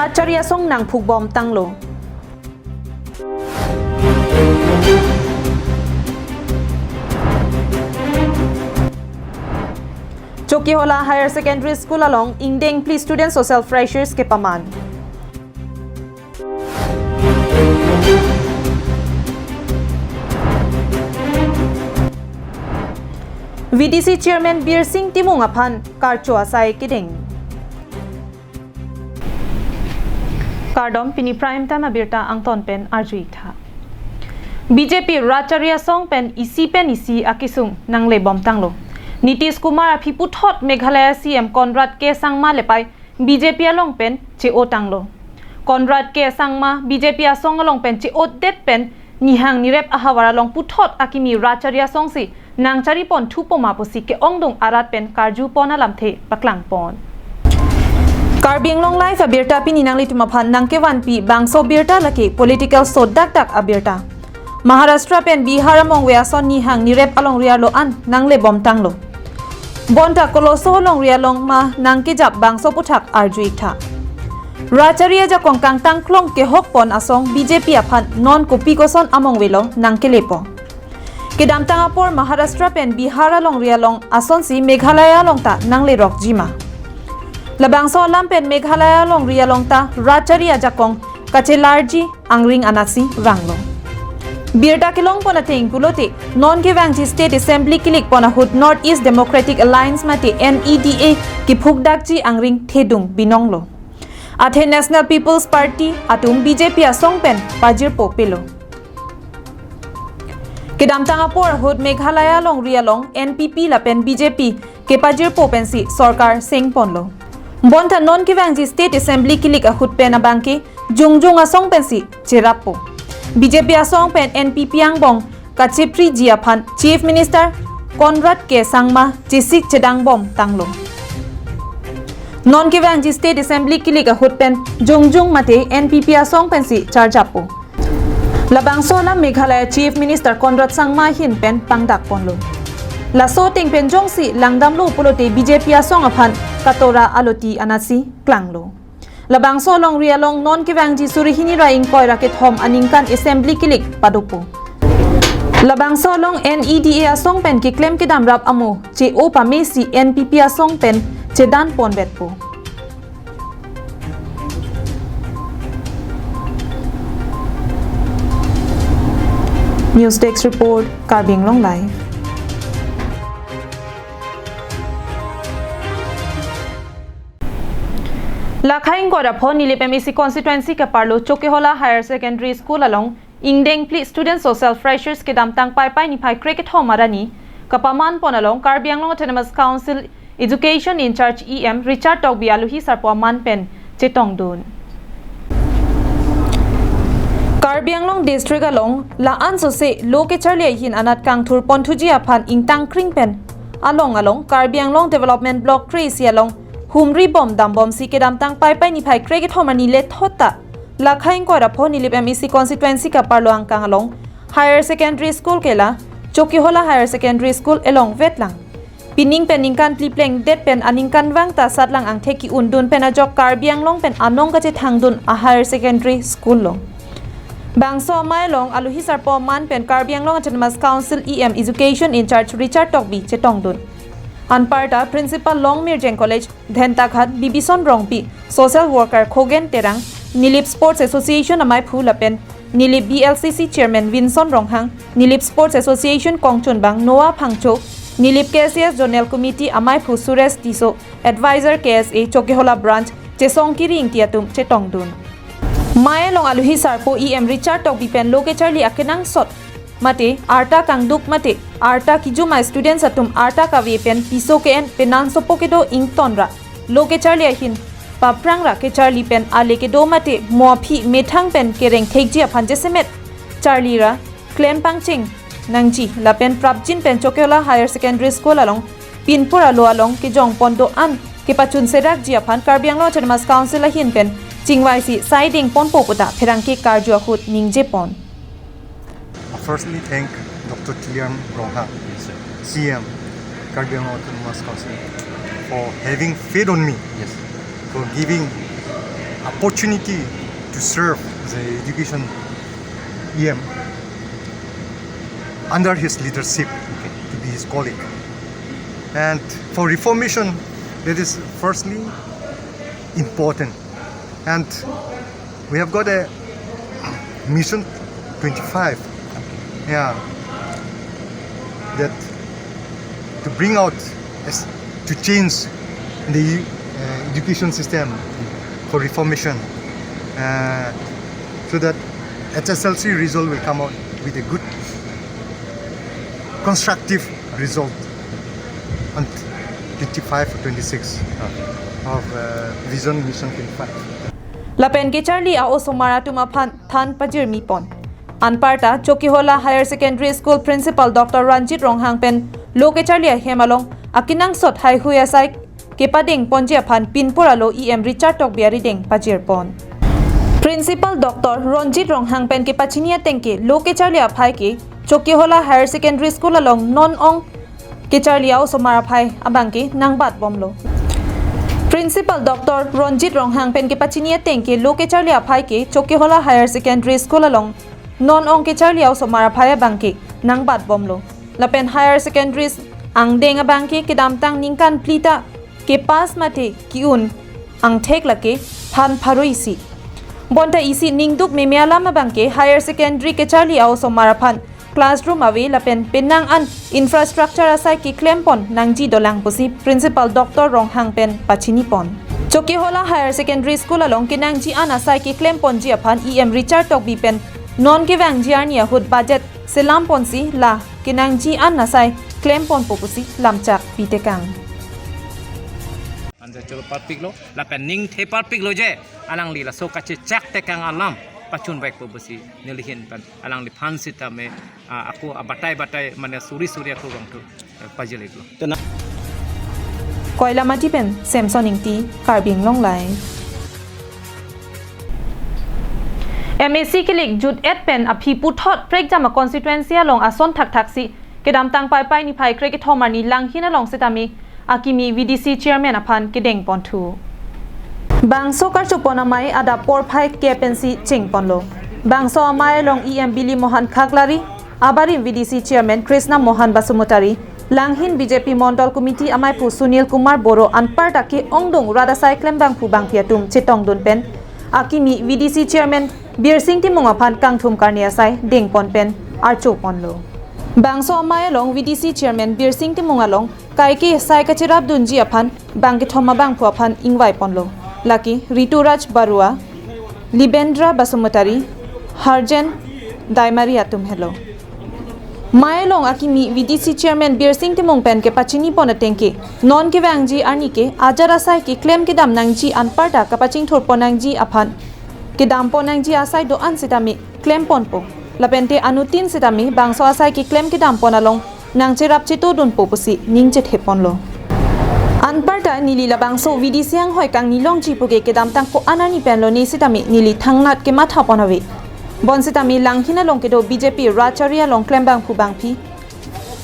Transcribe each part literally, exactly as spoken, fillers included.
Rajchari asong nangphukbom tanglo. Chokihola Higher Secondary School along ingdeng phli Student Social Freshers kepaman. V D C Chairman Birsing Timung aphan karcho asai kedeng. Kardom, pini Prime Time abirta angton pen arju-ik tha. B J P Rajchari asong pen isi pen isi akesung nanglebom tanglo. Nitish Kumar aphi puthot Meghalaya C M Conrad K Sangma lepai B J P along pen che-o tanglo. Conrad K Sangma B J P asong along pen che-odet pen nihang nirep ahavar along puthot akimi Rajchari asongsi nangchari pon thupo ma pusi ke-ongdung arat pen karju pon alamthe paklang pon. Karbi Anglong Live abirta pini nanglitum aphan nangkevanpi bangso birta lake political sot dakdak abirta. Maharashtra pen Bihar amongve ason nihang nirep alongri arlo an nanglebom tanglo. Bonta koloso alongri along ma nangkejap bangso aputhak arju-ik tha. Rajchari ajakong kangtang klong kehok pon asong B J P aphan non kopi koson amongvelo nangkelepo. Kedamtang apor Maharashtra pen Bihar alongri along asonsi Meghalaya along ta nanglerokji ma. Labangso alam pen Meghalaya alongri along ta Rajchari ajakong kachelarji angring anatsi vanglo. Birta kelong pon ateng pulote non kevangji State Assembly kelik pon ahut North East Democratic Alliance mate N E D A kephukdakji angring thedung binonglo. Athe National People's Party atum B J P asong pen pajirpo pelo. Kedamtang apor ahut Meghalaya alongri along N P P lapen B J P kepajirpo pensi sorkar seng ponlo. Bonta non kevangji State Assembly kelik ahut pen abangke jongjong asong pensi cherappo. B J P asong pen N P P angbong kachepriji aphan Chief Minister Conrad K Sangma chesik chedangbom tanglo. Non kevangji State Assembly kelik ahut pen jongjong mate N P P asong pensi charjappo. Labangso alam Meghalaya Chief Minister Conrad Sangma ahin pen pangdak ponlo. Laso ateng pen jongsi langdamlo pulote B J P asong aphan katora aloti anatsi klanglo. Labangso alongri along non kevangji suri hini ra ingkoi ra kethom aningkan Assembly kelik padopo. Labangso along N E D A asong pen keklem kedam rap amo che-o pamesi N P P asong pen chedan ponvetpo. News Desk Report, Karbi Anglong Live. Lakhai ingkoi ra pho Nilip M A C constituency keparlo Chokihola Higher Secondary School along ingdeng phli Student Social Freshers kedamtang Paipai niphai krekethom arni kapaman pon along Karbi Anglong Autonomous Council Education in-charge E M Richard Tokbi alohi sarpo aman pen chetongdun. Karbi Anglong District along la-an sose lo kecharli ahin anat kangthur ponthuji aphan ingtang kring pen along along Karbi Anglong Development Block kre-isi along humri bom dambomsi kedamtang Paipai niphai krekethom arni lethot ta lakhai ingkoi ra pho Nilip M A C constituency keparlo angkang along Higher Secondary School kela Chokihola Higher Secondary School elong vetlang. Pining pen ningkan phli plengdet pen aningkanvang ta satlang angthek ki-undun pen ajok Karbi Anglong pen anong kachethangdun a higher secondary school lo. Bangso amei along alohi sarpo aman pen Karbi Anglong Autonomous Council E M Education in-charge Richard Tokbi chetongdun. Anparta Principal Longmirjeng College, Dhentaghat, Bibison Rongpi, Social Worker Khogen Terang, Nilip Sports Association ameiphu lapen Nilip B L C C Chairman Vinson Ronghang, Nilip Sports Association kongchunbang Noah Phangcho, Nilip K C S Zonal Committee ameiphu Suresh Tisso, Advisor K S A Chokihola Branch, Chesong Kiri Ingti atum chetongdun. Mei along alohi sarpo E M Richard Tokbi pen lo kecharli akenangsot mate arta kangduk mate arta kijuma students atum arta kave pen piso ke-en penan sopo kedo ingtonra lo kecharli ahin paprangra kecharli pen ale kedo mate mo aphi methang pen kereng thekji aphan jasemet charlira klem pangcheng nangji lapen prapjin pen Chokihola Higher Secondary School along pinpur alo along kejong pon do-an kepachun serakji aphan Karbi Anglong Autonomous Council ahin pen chingvaisi saiding ponpo puta pherangke karju ahut ningje pon. I firstly thank Doctor Tuliram Ronghang, C M, Karbi Anglong Autonomous Council, for having faith on me, yes, for giving opportunity to serve as an education E M under his leadership, okay, to be his colleague. And for reformation, that is firstly important. And we have got a mission twenty-five, yeah, that to bring out as, to change the uh, education system for reformation, uh, so that H S L C result will come out with a good constructive result on twenty-five or twenty-six of uh, Vision Mission twenty-five. Lapen kecharli a-osomar atum aphan than pajirmi pon. Anparta Chokihola Higher Secondary School Principal Doctor Ranjit Ronghang pen lo kecharli ahem along akenangsot haihui asai kepadeng ponji aphan pinpur alo E M Richard Tokbi arideng pajir pon. Principal Doctor Ranjit Ronghang pen kepachini ateng ke lo kecharli aphai ke Chokihola Higher Secondary School along non ong kecharli a-osomar aphai abang ke nangbat bomlo. Principal Doctor Ranjit Ronghang pen kepachini ateng ke lo kecharli aphai ke Chokihola Higher Secondary School along non ong kecharli a-osomar aphai abang ke nangbat bomlo. Lapen higher secondary angdeng abang ke kedamtang ningkan phli ta kepass mate ke-un angthek lake phan pharo isi. Bonta isi ningduk meme alam abang ke higher secondary kecharli a-osomar aphan classroom ave lapen penang an infrastructure asai keklem pon nangji dolang pusi Principal Doctor Ronghang pen pachini pon. Chokihola Higher Secondary School along kenangji an asai keklem ponji aphan E M Richard Tokbi pen non kevangji arni ahut budget selam ponsi la kenangji an asai klem ponpo pusi lamchak pitekang. Anja cholo parpiklo, lapen ningthe parpiklo je, alangli laso kachechak tekang alam pachun baikpo pusi nelihin pen alangliphan sitame, ah, ako abatai batai mane suri suri ako bangthu, eh, pajirlo. Tena. Koilamati pen Samson Ingti, Karbi Anglong Live. M A C kilik jut et pen aphi puthot prekjam a-constituency along ason thakthak si kedamtang Paipai niphai krekethom arni Langhin along sitame akimi V D C chairman aphan kedeng ponthu. Bangso karchupon amei adap porphai ke pensi chingponlo. Bangso amei along E M Bili Mohan Khaklari, abarim V D C chairman Krishna Mohan Basumatary, Langhin B J P Mondol Committee ameipu Sunil Kumar Boro anparta ke-ongdung rat asai klembangphu bangphi atum chetongdun pen akimi V D C chairman Birsing Timung aphan kangthum karni asai dengpon pen archoponlo. Bangso amei along V D C chairman Birsing Timung along kaike sai kacherapdunji aphan bangkethom abangphu aphan ingvaiponlo. Lake Ritu Raj Barua, Libendra Basumatary, Harjen Daimari atum helo. Mei along akimi V D C chairman Birsing Timung pen kepachini pon ateng ke non kevangji arni ke ajat asai keklem kedam nangji anparta kapachingthur pon nangji aphan kedam pon nangji asai do-an sitame klem ponpo. Lapente anuttin sitame bangso asai keklem kedam pon along nangcherap chetodunpo pusi ning chethe ponlo. Anparta neli labangso V D C anghoi kangnilongji puke kedamtang ko-an arni penlo ne sitame neli thangnat kematha pon ave. Bonsitame Langhin along kedo B J P rat achari along klembangphu bangphi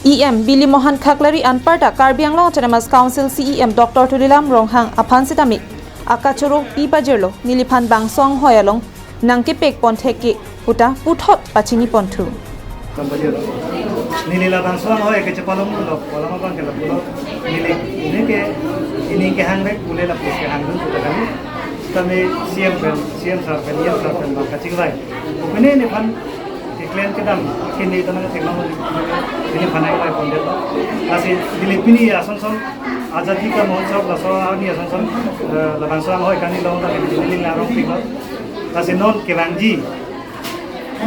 E M Bili Mohan Khaklari anparta Karbi Anglong Autonomous Council C E M Doctor Tuliram Ronghang aphan sitame akachoro pi pajirlo, neliphan bangso anghoi along nangkepek pon thek ke puta puthot pachini ponthu. Neli labangso anghoi kechepalonglo, kolam abang ke lapulo. Neli ini ke, ini kehang rek pule lapu kehangdun puta kali. Tame C M pen, C M sir pen, E M sir pen bang kachingvai. Pine nephan keklem kedam kini tanang teknologi ini phanai pai pondetlo. Lasi neli pini ason son Azadi ka Mahotsav laso arni ason son, eh, labangso anghoi kangnilong ta neli neli arong piklo. Lasi non kevangji,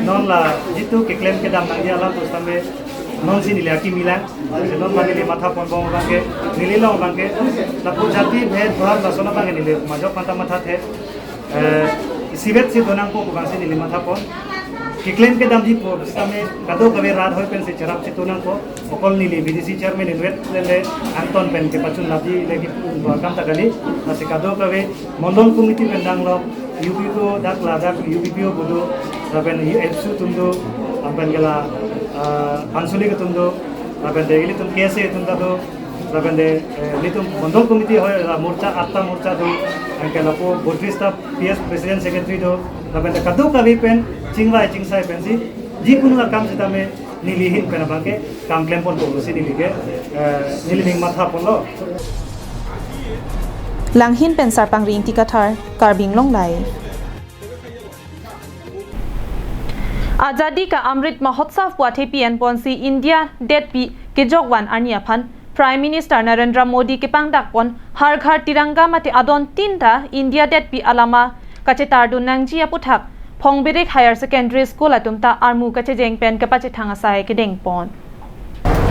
non la jitu keklem kedam nangji alam pusitame nonsi neli akimi lang. Lasi non ma neli matha ponbom abang ke, neli long abang ke, lapu jati bhed bhad lason abang ke neli majok panta mathathe. Eh, isivet si donangpo pu bangsi neli matha pon. Keklem kedamji pusitame kadokave rat ahoi pensi cherap chetu nangpo. Okol neli V D C chairman inutvet lele angton pen kepachun lapji legi, um, kam ta kali. Lasi kadokave mondol committee pen danglo, U P P O dak ladak, U P P O budu, lapen ABSU atum do, lapen ke la, ah, Ansulik atum do, lapente ilitum K S A atum ta do, lapente, eh, ilitum mondol committee ahoi la morcha, atta morcha do, Ke lapu botris ta P S president secretary do, lapen ta kadokave pen chingvai chingsai pensi, jikunu akam sitame neli ahin pen abangke kam klempon pusi neli ke, eh, neli ning mathaponlo. Langhin pen Sarpang Ringti Kathar, Karbi Anglong Live. Azadi ka Amrit Mahotsav pu athepi enponsi India detpi kejokvan arni aphan Prime Minister Narendra Modi kepangdakpon Har Ghar Tiranga mate adon tin ta India detpi alama kachetardun nangji aputhak Phongbirik Higher Secondary School atum ta armu kachejeng pen kapachethang asai kedengpon.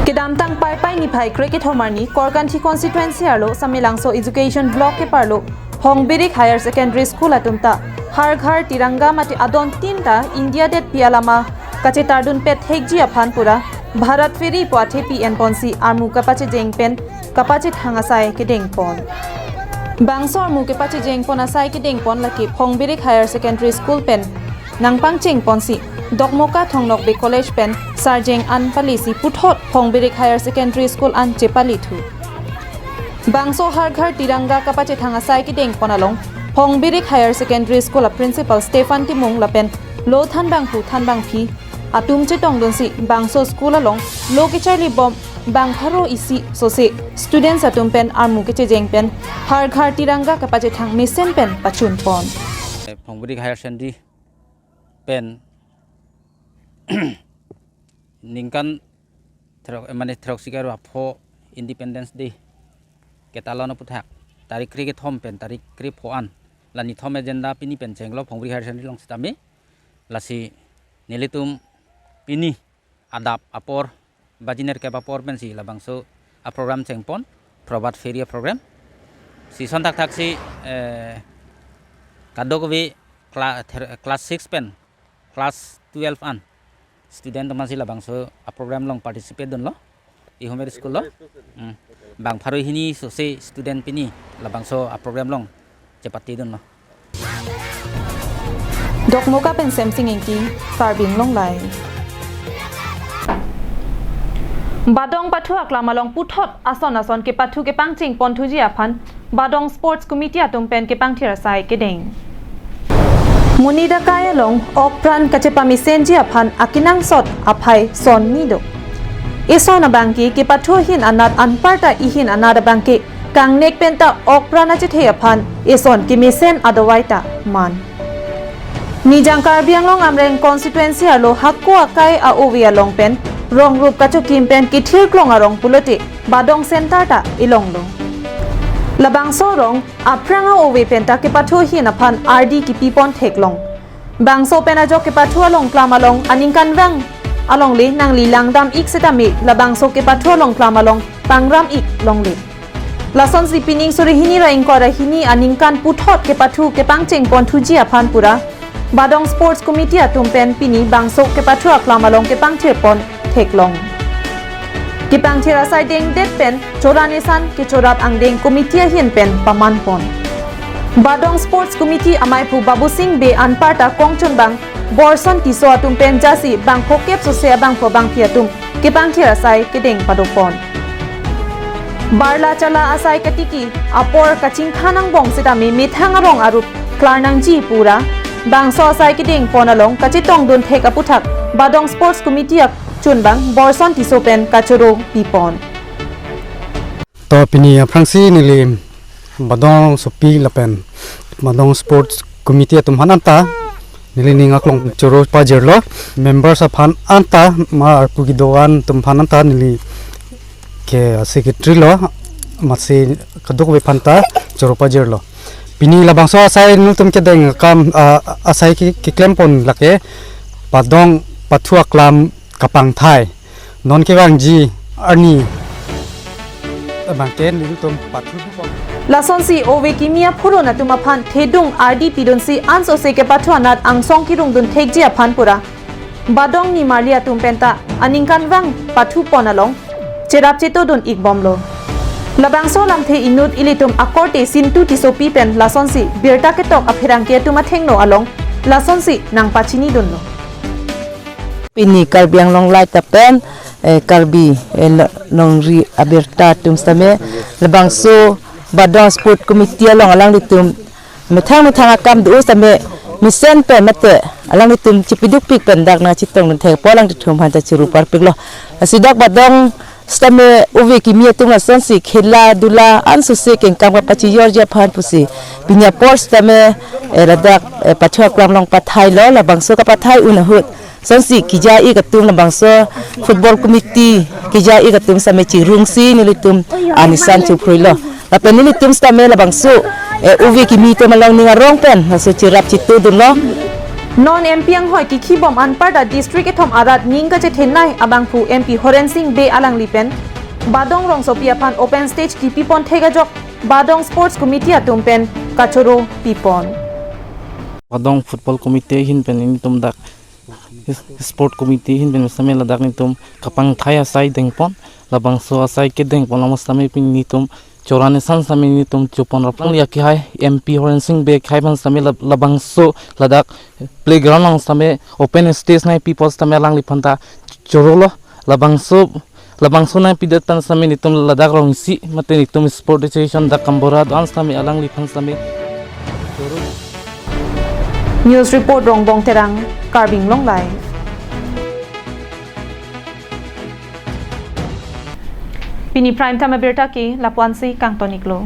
Kedamtang Paipai niphai krekethom arni Korkanthi constituency arlo Samelangso Education Block keparlo Phongbirik Higher Secondary School atum ta Har Ghar Tiranga mate adon tin ta India detpi alama kachetardun pethekji aphan pura Bharat Pheri pu athepi enponsi armu kapachejeng pen kapachethang asai kedengpon. Bangso armu kepachejengpon asai kedengpon lake Phongbirik Higher Secondary School pen nangpangchengponsi Dokmoka Thong Nokbe College pen sarjeng an palisi puthot Phongbirik Higher Secondary School an chepalithu. Bangso Har Ghar Tiranga kapachethang asai kedengpon along Phongbirik Higher Secondary School a Principal Stephen Timung lapen lo thanbangphu thanbangpi atum chetongdunsi bangso school along lo kecharlibom bang pharo isi sose students atum pen armu kechejeng pen Har Ghar Tiranga kapachethang mesen pen pachunpon. Phongbirik Higher Secondary pen ningkan throk, eh, mane throksi karo apho Independence Day ketalon aputhak tarik krekethom pen tarik krepho an la nithom agenda pini pen chenglo Phongbirik Higher Secondary along sitame, lasi nelitum pini adap apor baji nerkep apor pensi labangso aprogram chengpon, Prabhat Pheri aprogram. Si son thakthaksi, eh, kadokave cla-, ther-, class six pen class twelve an student atum si labangso aprogram along participate dunlo, ihumeri school lo. Hmm. Bang pharo hini sose student pini labangso aprogram along chepatedunlo. Dokmoka pen Semsing Ingti, Karbi Anglong Live. Badong pathu aklam along puthot ason ason kepathu kepangchengponthuji aphan Badong Sports Committee atum pen kepangthir asai kedeng. Monit akai along okpran kachepamesenji aphan akenangsot aphai son ni do. Eson abangke kepathu ahin anat anparta ihin anat abangke kangnek penta okpran achethe aphan eson kemesen adovai ta man. Nijang Karbi Anglong Amreng constituency arlo hako akai a-ove along pen rong rup kachokim pen kethir klong arong pulote Badong center ta elonglo. Labangso arong aphrang a-ove penta kepathu ahin aphan ardi kipipon theklong. Bangso pen ajok kepathu along klam along aningkanvang alongle nangli langdam ik setame labangso kepathu along klam along pangram ik longle. Lasonsi pining suri hini ra ingkoi ra hini aningkan puthot kepathu kepangchengponthuji aphan pura Badong Sports Committee atum pen pini bangso kepathu aklam along kepangthirpon theklong. Kepangthir asai dengdet pen chora nesan kechorap angdeng committee ahin pen pamanpon. Badong Sports Committee amaiphu Babusing Bey anparta kongchunbang Borson Tisso atum pen jasi bangphokep sose abangpho bangphi atum kepangthir asai kedeng padopon. Barla chala asai katiki apor kachingthan angbong setame methang arong arup klarnangji pura bangso asai kedengpon along kachetongdun thek aputhak Badong Sports Committee achunbang Borson Tisso pen kachoro pipon. To pini aphrangsi neli Badong Sopi lapen Badong Sports Committee atum aphan anta neli ning aklong choro pajirlo, members aphan anta ma arpu kedo-an atum aphan anta neli ke secretary lo, masi kadokave aphanta choro pajirlo. Pini labangso asai nelitum kedeng akam, ah, asai ke, keklempon lake Badong pathu aklam kapangthai. Non kevangji arni abangke nelitum pathu pon. Lasonsi ove kimi aphurun atum aphan thedung ardi pidunsi ansose kepathu anat angsong kirungdun thekji aphan pura Badong nimarli atum penta aningkanvang pathupon along cherap chetodun ikbomlo. Labangso lamthe inut ilitum akorte Sintu Tissopi pen lasonsi birta ketok apherangke atum athengno along lasonsi nangpachinidunlo. Pini Karbi Anglong Live ta pen, eh, Karbi, eh, lo-, longri abirta atum sitame labangso Badong Sport Committee along alanglitum Methang methang akam do sitame mesen pen mate alanglitum chipidukpik pen dak nangchetongdun thek apot alangtum aphan ta chiru parpiklo. Lasi dak Badong sitame ove kimi atum lasonsi khela dula ansose kengkam kapachijorji aphan pusi pini apor sitame, eh, ladak, eh, Pathu Aklam along pathailo, labangso kapathai un ahut lasonsi keja-ik atum labangso football committee keja-ik atum sitame chirungsi nelitum anisan chupruilo. Lapen nelitum sitame labangso, eh, ove kimi atum along ning arong pen laso chirap chitudunlo. Non M P anghoi kikhibom anparta district kethom arat ning kachethenei abangphu M P Horen Sing Bey alangli pen Badong rongsopi aphan open stage kipipon thek ajok Badong Sports Committee atum pen kachoro pipon. Badong Football Committee ahin pen nelitum dak Sport Committee ahin pen sitame ladak nelitum kapangthai asai dengpon, labangso asai kedengpon along sitame pini nelitum choranisan sitame nelitum chupon rap. Alangli akehai M P Horen Sing Bey akehai aphan sitame lab-, labangso ladak playground along sitame open stage nangpipo sitame alangliphan ta chorolo. Labangso, labangso nangpidet pen sitame nelitum ladak rong isi mate nelitum Sport Association dak Kambora do-an sitame alangliphan sitame choro. News report Rongbong Terang, Karbi Anglong Live. Pini prime time abirta ke lapu-ansi kangton-iklo.